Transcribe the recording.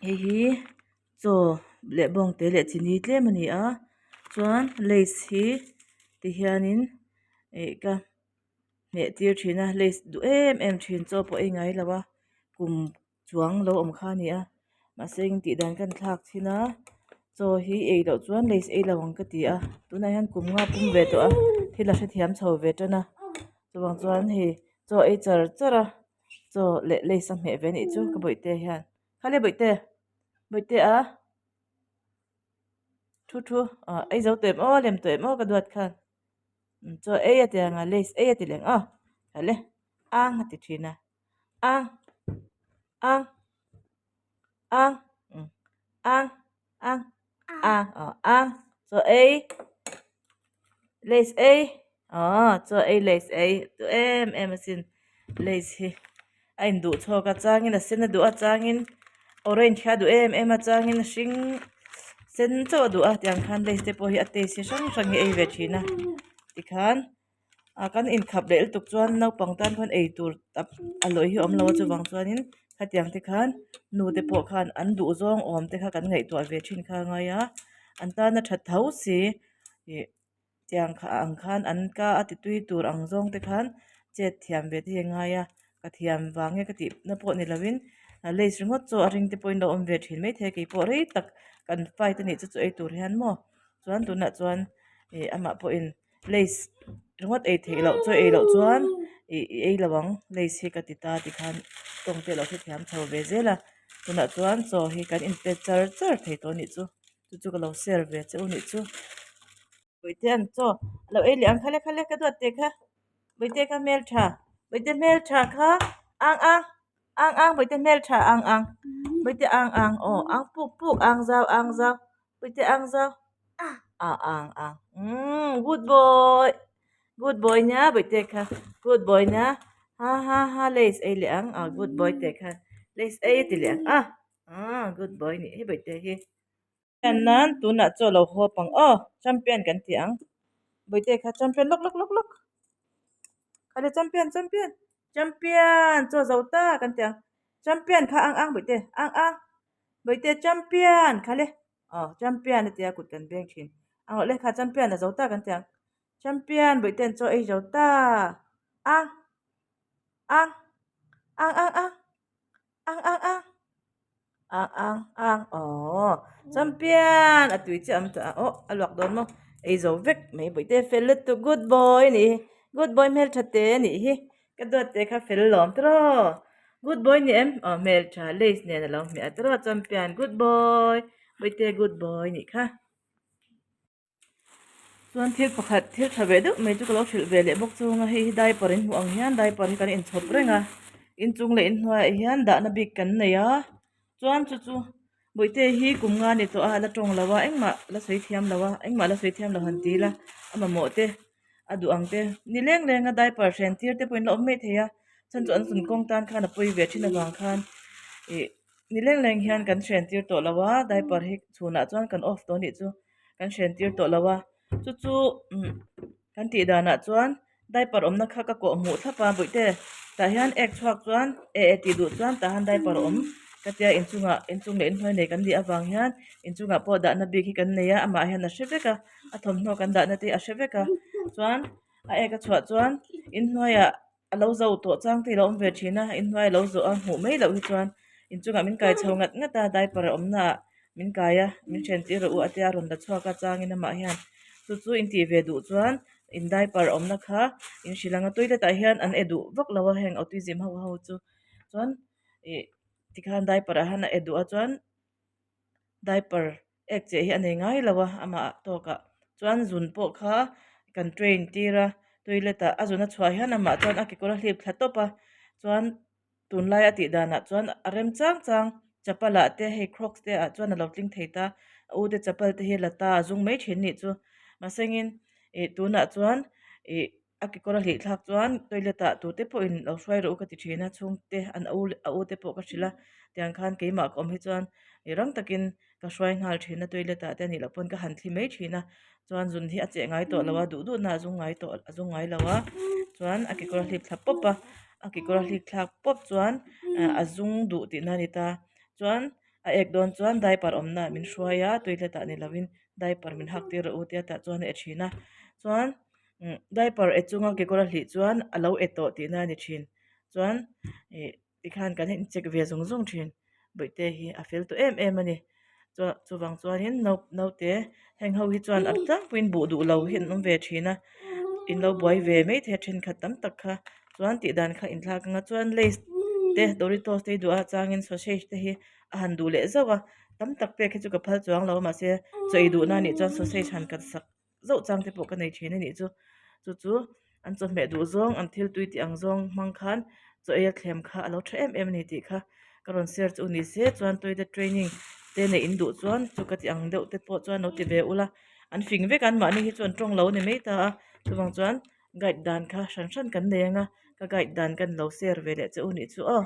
Hei hi chaw leh bawngte leh chini tlem a ni a chuan lays hi ti hianin ih ka hmeh tir thin a lays duh em em thin chaw pawh ei ngai lo a kum chuang lo awm kha a ni a mahse eng tih dan ka thlak thin a chaw hi ei loh chuan lays ei lo ang ka ti a tunah hian kum nga pum ve tawh a thil a hrethiam chho ve tan a chuvang chuan hei chaw ei char char a chaw leh lays a hmeh ve a nih chu ka bawihte hian khale bawihte bawihte a thu thu ah ei zo tawh em aw lem tawh em aw ka duat khan chaw ei a ti ang a lays ei a ti leh ang aw khale ang a ti thin a. Ang ang ang ang ang ang aw ang chaw ei lays ei aw chaw ei lays ei duh em em asin lays hi a induh chhawk a changin a sen a duh a changin orange kha a duh em em a changin a hring sen chauh a duh a tiang khan lays te pawh hi a taste hi hrang hrang hi a ei ve thin a tikhan. Ah kan inkhap leh lutuk chuan naupang tan khan eitur tap a lawih hi a awm lo a chuvang chuanin khatiang te khan nu te pawh khan an duh zawng awm te kha kan ngaihtuah ve thin kha a ngai a an tana that tho si ih tiang ang khan an ka a ti tui tur ang zawng te khan chet thiam ve te hi a ngai a ka thiam vang nge ka tih na pawh ni lovin lays ringawt chu a ring te pawhin lo awm ve thin maithei a keipawh rei tak kan fight a nih chu chu ei tur hian maw chuan tunah chuan ih amah pawhin. Lays ringawt ei theih loh chu ei loh chuan ih i ei lo ang lays hi ka ti ta tikhan tawng te lo hrethiam chho ve zel a tunah chuan chaw hi kan inpe char char thei tawh a nih chu chu chu ka lo share ve che u nih chu. Bawihte an chaw a lo ei leh ang khale khale ka duat teh kha bawihte kha hmeltha bawihte hmeltha kha ang ang ang ang bawihte hmeltha ang ang bawihte ang ang aw ang puk puk ang zau ang zau. Puite ang zau ah ang ang umm good boy good boy nia bawihte kha good boy nia ha ha ha lays ei leh ang ah good boy teh khan lays ei a ti leh ang a ah good boy nih hi bawihte hi en nan tunah chaw lo hawp ang aw champion kan ti ang bawihte kha champion lawk lawk lawk lawk khale champion champion champion chaw zo ta kan ti ang champion kha ang ang bawihte ang ang. Bawihte champion kha le aw champion a tia kut kan beng thin ang rawh le kha champion a zo ta kan ti ang champion bawihte an chaw ei zo ta ang ang ang ang ang ang ang ang ang ang ang aw champion a tui chiah awm tawh a aw a luak dawn maw ei zo vek mai bawihte fel lutuk good boy a nih hi good boy hmeltha te a nih hi. Ka duat te kha fel lawm tiraw good boy ni em aw hmeltha lace nen alo hmeh a tiraw champion good boy bawihte good boy nih kha chuan thil pakhat thil tha ve deuh mai chu ka lo hrilh ve leh bawk chung a hei hi diaper in hmuh ang hian diaper hi kan inchhawp reng a inchung leh inhnuaiah hian dahna bik kan nei a chuan chu chu bawihte hi kum nga ni tawh a la tawng lo a engmah la sawi thiam lo a engmah la sawi thiam lo han ti ila a mamawh te. a duh ang te ni leng leng a diaper hren tir te pawhin la awm mai thei a chhan chu an zun kawng tan khan a pawi ve thin avang khan ih ni leng leng hian kan hren tir tawh lo a diaper hi chhunah chuan kan off tawh a nih chu kan hren tir tawh lo a chu chu umm kan tih danah chuan diaper awmna kha ka kawh hmuh thlap a bawihte tah hian ek chhuak chuan e e tih duh chuan tah hian diaper a awm ka tia inchungah inchung leh inhnuai nei kan nih avang hian inchungah pawh dahna bik hi kan nei a amah hian a hre vek a. a thawmhnaw kan dahna te a hre vek a chuan a ek a chhuah chuan inhnuaiah a lo zo tawh chang te a lo awm ve thin a inhnuai a lo zawh a hmuh mai loh hi chuan inchungah min kai chho ngat ngat a diaper a awm naah min kai a min then tir rawh u a tia rawn la chhuak a changin amah hian chu chu intih ve duh chuan in diaper awmna kha in hrilh ang a toilet ah hian an e duh vak lo a heng autism ho ho chu chuan ih tikhan diaper ah hian a e duh a chuan. Diaper ek cheh hi a nei ngai lo a amah tawkah chuan zun pawh kha kan train tir a toilet ah a zun a chhuah hian amah chuan a kekawr a hlip thla tawp a chuan tunlai a tih danah chuan a rem chang chang chapal ah te hei crocs te ah chuan a lo tling thei ta a u te chapal te hi la ta a zung mai thin nih chu mahsengin ih tunah chuan ih. A kekawr a hlih thlak chuan toilet ah tute pawhin lo hruai rawh u ka ti thin a chhungte an u a u te pawh ka hrilh a tiang khan keimah ka awm hi chuan ih rang takin ka hruai nghal thin a toilet ah te anih loh pawn ka han thli mai thin a chuan zun hi a cheh ngai tawh lo a duh duh na a zung ngai tawh a zung ngai lo a chuan a kekawr a hlip thla pawp a a kekawr a hlip thlak pawp chuan a zung duh tihna a ni ta chuan. A ek dawn chuan diaper awmna ah min hruai a toilet ah ni lovin diaper min hak tir rawh u tia tah chuan a e thin a chuan umm diaper e chunga kekawr a hlih chuan a lo e tawh tihna a ni thin chuan ih tikhan kan incheck ve zung zung thin bawihte hi a fel tawh em em a ni chuan chuvang chuanin nau naute heng ho hi chuan a tlangpuiin buh duh lo hi an awm ve thin a in lo buai ve maithei a thenkhat tam tak kha chuan tih dan kha inthlak anga chuan lays te doritos te hi duh a changin sausage te hi a han duh leh zauh a tam tak pek hi chu ka phal chuang lo a mahse chaw ei duhna anih chuan sausage han cut sak zauh chang te pawh ka nei thin a nih chu chu chu an chawhmeh duh zawng an thil tui tih ang zawng hmang khan chaw ei a thlem kha a lo tha em em a ni tih kha ka rawn share chu ni se chuan toilet training te neih in duh chuan chu ka ti ang deuh te pawh chuan lo ti ve ula an fing vek a an mahni hi chu an tawng lo a ni mai ta a chuvang chuan guide dan kha hran hran kan nei ang a ka guide dan kan lo share ve leh che u nih chu aw.